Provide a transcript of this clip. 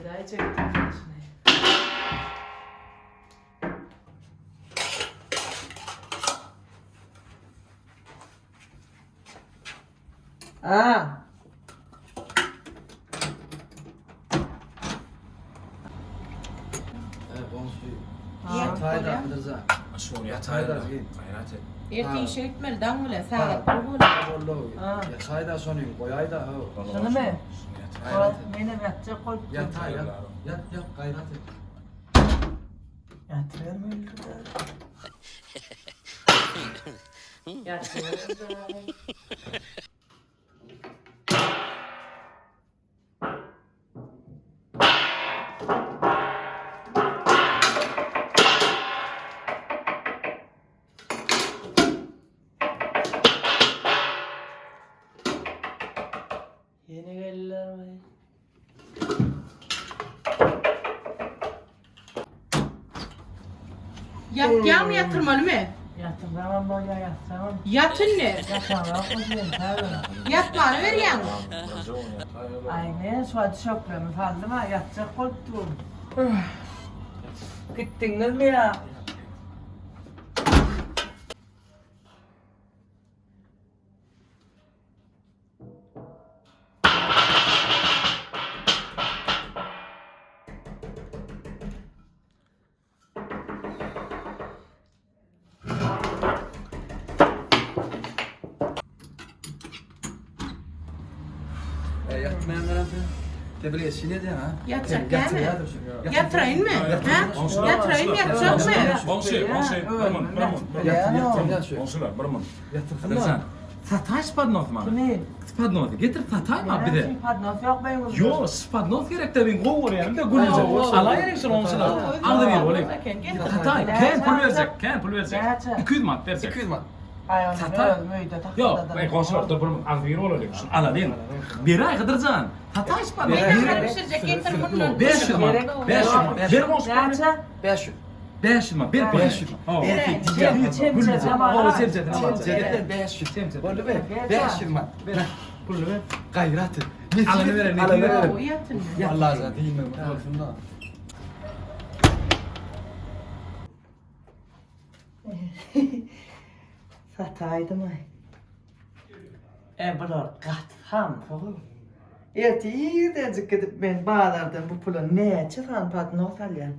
Edäýjekdim şuny. A. Erte işe gitmeli daň bilen sagat bir boldy. Ýataýda şony goýaýda how. Şunymy? Menem ýatjak bolup. Ýataý ýat. Ýat ýat gaýrat et. Ýatybermeli-dä. Ýatybermeli. Ýene geldiler. Ýatýaňmy ýatyrmalymy? Ýatyrsamam bolýar, ýatsamam. Ýat indi. Ýatamok men häzir. Ýatmany berýäňmi? Aý men şu wagt düşeklerimi saldym-a, ýatjak bolup durun. Gitdiňizmi ýa? Ýatmaýan garan sen. Te bir eşin edýän ha. Ýatjak dämi? Ýatyraýynmy? Hä? Ýatyraýyn ýatjakmy? Goňşy, goňşy, bir mun, bir mun. Goňşular, bir mun. Ýatyrsynlar. Sataý spadnos maňa. Kimi? Spadnosy getir sataý maňa bize. Näme üçin podnos ýok meň öýümde? Ýok, spadnos gerekde men gowy görýänim-de gülüje. Alaýyň şuny goňşular. Agzy bir bolaýyn. Sataý, kän pul berjek, kän pul berjek. Näçe? 200 manat berjek. 200 manat. Aý ony Sataý. özüm öýde Ýok, takyrdadan. eý goňşular dur bir minut agzy bir bolalyň. Şuny alalyň. Beräý Hydyrjan. Sataý spadnos. Men nahar bişirjek getir mundan. 500 manat. 500 manat. Ber goňşy. Näçe? 500. 500 manat. Ber puluny. 500. Hawa. Çemçesine Hawa, çemçesine alajak. Çemçeden 500. Çemçe. Boldy be. 500 manat. Ber. Puluny ber. Gaýrat et. Alany berer, nesip Alany berer. Gowy ýat indi. Allajan diýme bolsun da. Sataýdym-aý. E bular gaty samsyk. Erte irdenjik gidip men bazardan bu pula näçe sany podnos alýan.